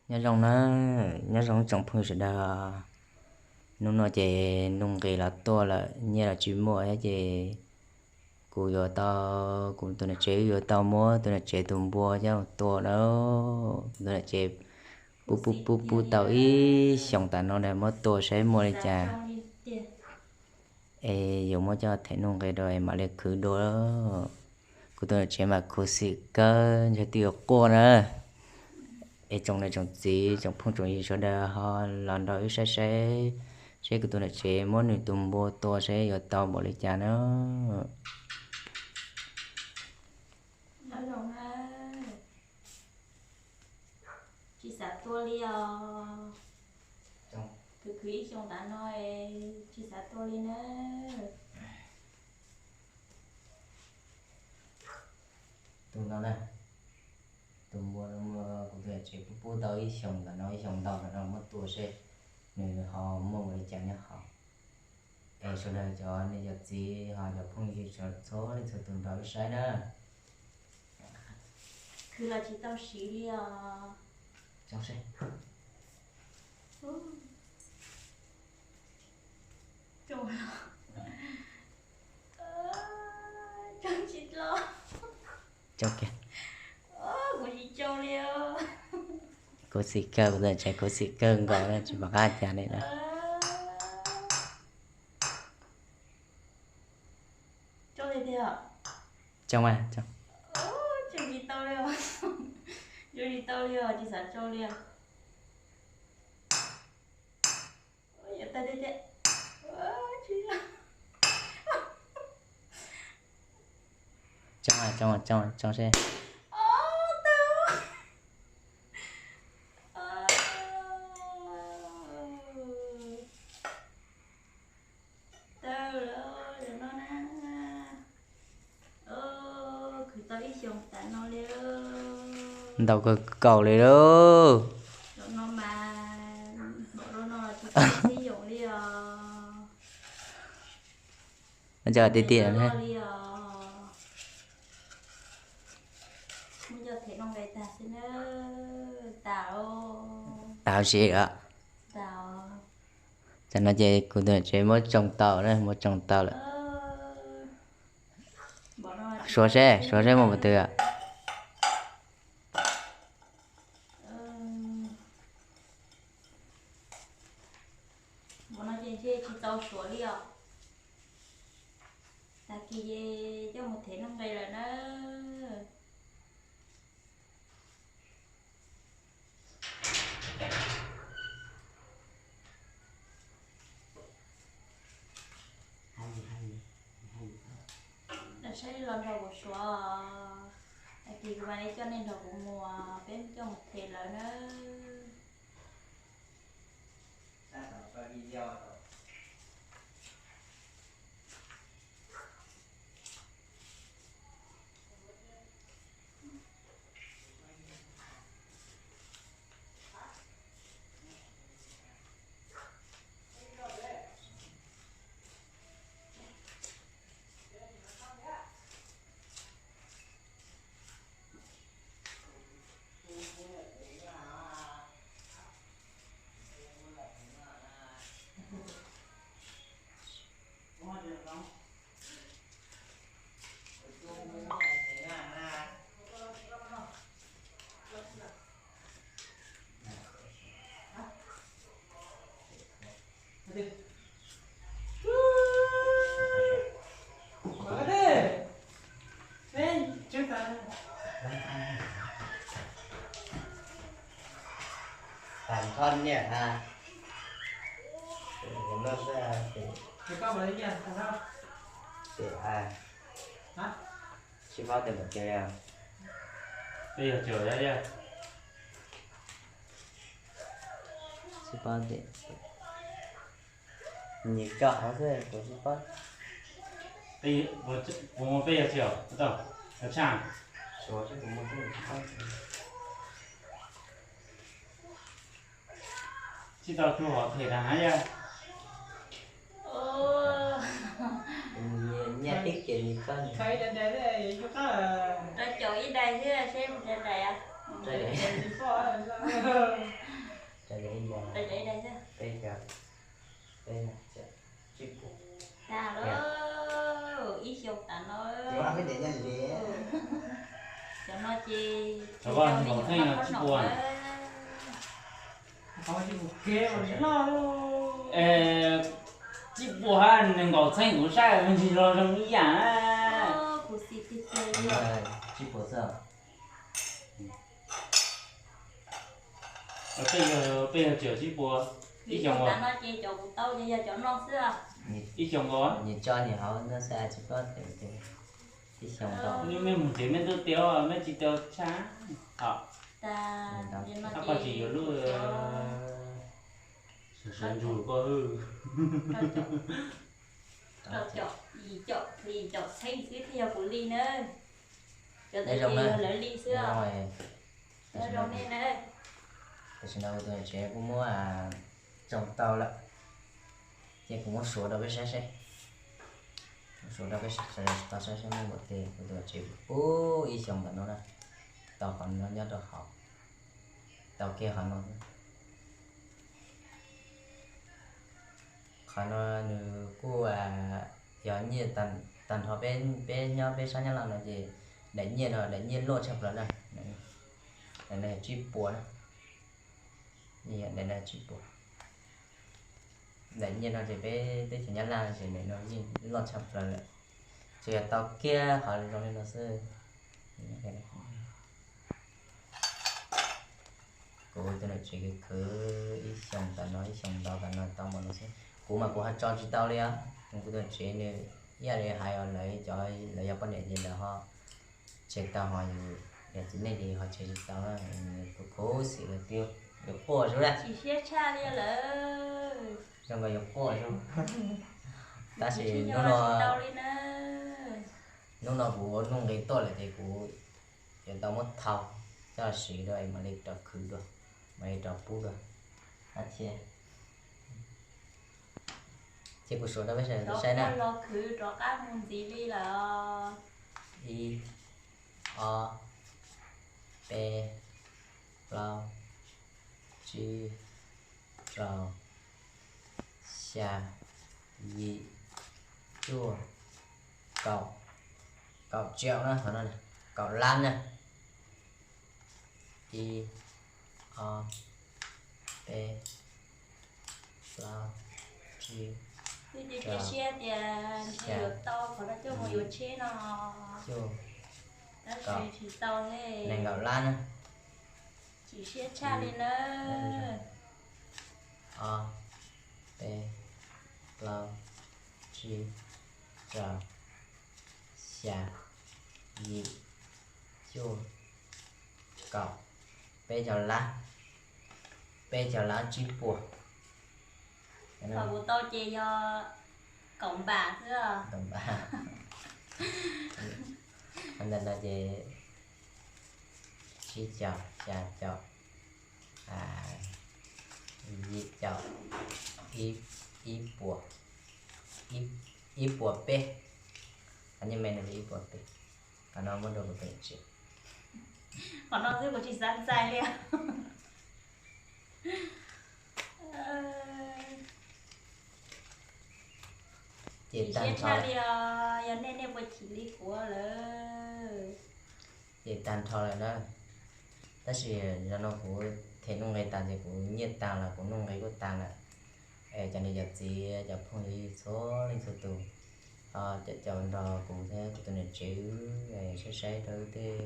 Nyob zoo na, nyob zoo tsoom phooj ywg sawv daws. Hnub no ces nuj nqis los tuaj lawm, nyiaj los tsis muaj thiab ces kuv yuav tau, kuv tus niam tsev yuav tau muab tus niam tsev tus npua coj tua na. Kuv tus niam tsev pub pub pub pub tau ib xyoos tas no na, muab tua saib muaj li cas. Es yuav muab coj them nuj nqis rau es mam li khwv dua. Kuv tus niam tsev mas khuv xim kawg, ntshe twb yuav quaj na. Es tsoom niam tsoom txiv tsoom phooj tsoom ywg sawv daws ho los nrog wb saib saib, seb kuv tus niam tsev muab nws tus npua tua saib yuav tau npaum li cas na. Nyob zoo na, tsis xav tua li os. Khwv khwv ib xyoos tas no es tsis xav tua li na. Tus no na, tus npua no kuv tus niam tsev pub pub tau ib xyoos ntawm no, ib xyoos ntau ntawm no muab tua seb nws ho muaj npaum li cas nyob hauv. Es sawv daws cov niam cov txiv ho cov phooj ywg txhua leej txhua tus nrog wb saib na. Khwv los tsis tau siv li os. Coob seb. Coob los coob tsis los. Coob kiag. Kuv tsis coob li os. Khuv xim kawg, kuv tus niam tsev khuv xim kawg nkaus na, tsis pom qab cas li na. Coob tiag tiag. Coob mas, coob. Coob tsis tau li os. Coob tsis tau li os, tsis xav coob li os. Coob mas, coob, coob, coob seb. Tawg lawm no na. Khwv tau ib xyoos tas no li. Ntau kawg nkaus li lauj. Zaum no mas npaum no los tsis tau ib yoos li os. Cov tiag tiag li os. Muab coj them nuj nqis tag xwb na. Tas os. Tas huv si lawm. Tas os. Tam no ces kuv tus niam tsev muab tsoo tau na, muab tsoo tau lawm. Suav seb, suav seb muaj mus twg. Mus no ces ntshe tsis tau suav li os. Tag kis coj mus them nuj nqis lawm na. Saib los nrog kuv suav. Tag kis kuv mam li coj nej nrog kuv mus, peb coj mus them lawv na. Tag nrho niam a, no xwb ces, ces a, tsis paub tias npaum cas li. Peb yog cov, tsis paub tias, nyias coj qhov xwb kuv tsis paub. Kuv mus peb yog tsis, tshaj, tsis tau tsuj hov them tas na yog. Nyias tib ces nyias coj. Rau caum ib daim xwb seb puas daim. Peb, peb, peb, tsib puas. Ib xyoos tas no, cov no ces nkaum txheej tsib puas. Tsib puas hab, nees nkaum txheej kuv saib me ntsis los zoo ib yam. Tsib puas xwb. Peb yog tsib puas, ib xyoos no ces cov kuv tau ces yog cov no xwb. Ib xyoos nkaus, nyias tso nyias hauv no xwb, tsis paub tias ib xyoos tau. Mej mus tsev mej tuaj tias mej tsis tau tshaj. Ab, koj tsis yuav lub sawv ntsug koj hwj. Rau caum, yim caum, yim caum txheeb xwb thiaj yog kuv li na. Cov ntawd ces yog lawv li xwb. Tam sim no kuv tus niam tsev kuj muab tsoo tau lawm, ces kuv muab suav rau peb saib seb, muab suav rau peb sawv daws tau saib seb muaj npaum twg. Kuv tus niam tsev pub ib xyoos ntawm no na, tau qhov no nyob rau hauv, tau kiag qhov no. Qhov no nws kuj yog nyiaj tag nrho, peb nyob peb sab Nyab Laj no ces daim nyiaj no daim nyiaj loj tshaj plaws na. Daim no yog tsib puas na, daim no tsib puas. Daim nyiaj no ces peb teb chaws Nyab Laj no ces daim no yeej loj tshaj plaws lawm, tsuas yog tau kiag qhov zoo li no xwb. Kuv tus niam tsev khwv khwv ib xyoos tas no ib xyoos ntau tas no tau npaum no xwb. Kuv mas kuv ho tso tsis tau li os. Kuv tus niam tsev nws ib yam li hais os, lawv cov lawv yog poj niam ces lawv ho tshem tau, ho yus yog txiv neej ces yus ho tshem tsis tau na. Kuv khuv xim lawm tiag, yuav quaj zog lawm. Chim siab tshaj li lawm. Zoo nkaus yuav quaj zog. Tab sis hnub no, hnub no kuv nuj nqis tuaj lawm ces kuv yuav tau muab thau coj siv dua es mam li rov khwv dua, mam li rov pub dua. Ces kuv suav rau peb sawv daws saib na. Los khwv rov qab mus ntxiv li lawm. Ib, ob, peb, plaub, tsib, rau, xya, yim, cuaj, kaum, kaum triệu na, qhov no kaum lab na. Ib, ob, peb, plaub, tsib, rau, xya, yim, cuaj, kaum. Cia siab tias ntshe yuav tau qhov no coj mus yuav tsheb no. Tab sis tsis tau li. Nees nkaum lab na. Chim siab tshaj li na. Ob, peb, plaub, tsib, rau, xya, yim, cuaj, kaum, peb caug lab, peb caug lab tsib puas. Qhov kuv tau ces yog kaum npam xwb. Kaum npam. Ntawm no ces tsib caug, xya caug, yim caum, ib puas, ib puas peb. Qhov nyuaj me no ces ib puas peb. Qhov no muab rau kuv tus niam tsev. Qhov no xwb kuv tsis xav ntxais li. Ces tag nrho li os, yog nej nej puas chim li kuv lawm. Ces tag nrho lawm na. Tab sis zaum no kuv them nuj nqis tas ces kuv nyiaj tag lawm, kuv nuj nqis kuj tag lawm. Es cov niam cov txiv cov phooj ywg txhua leej txhua tus, caum caum nrog kuv thiab kuv tus niam tsev wb saib saib rau wb tej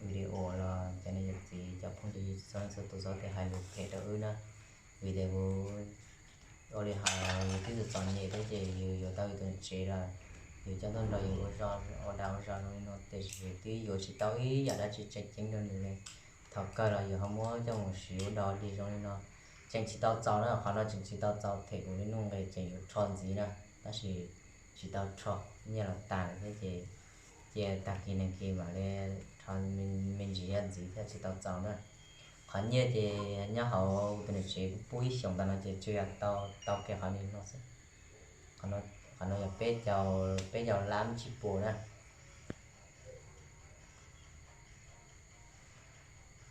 video los cov niam cov txiv cov phooj ywg txhua leej txhua tus txhob tias hais lus phem rau wb na. Vim tias kuv ua li hais yus twb txom txom nyem thiab ces yus yuav tau yus tus niam tsev lawm, yus coj tuaj nrog yus ua zog ua dag ua zog zoo li no tiam sis yus twb yuav tsis tau ib yam dab tsi tseem ceeb rau nws li. Thaum kawg los yus ho muab coj mus siv ua dog dig zoo li no. Tseem tsis tau txaus na, qhov no tseem tsis tau txaus them kuv li nuj nqis tseem yuav rho ntxiv na, tab sis tsis tau rho, nyiaj los tag lawm thiab ces cia tag kis nag kis mam li rho me ntsis zog ntxiv thiab tsis tau txaus na. Qhov nyiaj ces nyob hauv tus niam tsev kuv pub ib xyoos tas no ces tsuas yog tau tau kiag qhov li no xwb. Qhov no yog peb caug lab tsib puas na.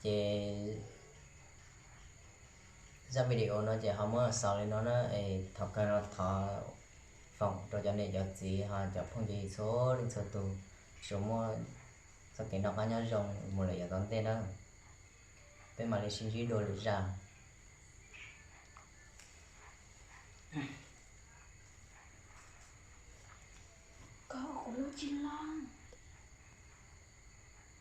Ces Zaj video no ces ho muab xaus li no na, es thaum kawg no thov foom rau cov niam cov txiv ho cov phooj ywg txhua leej txhua tus, tsuas muaj txoj kev noj qab nyob zoo mus lawm yav tom ntej na. Peb mam li sib ntsib dua lwm zaj. Koj ua kuv lub tsis loj.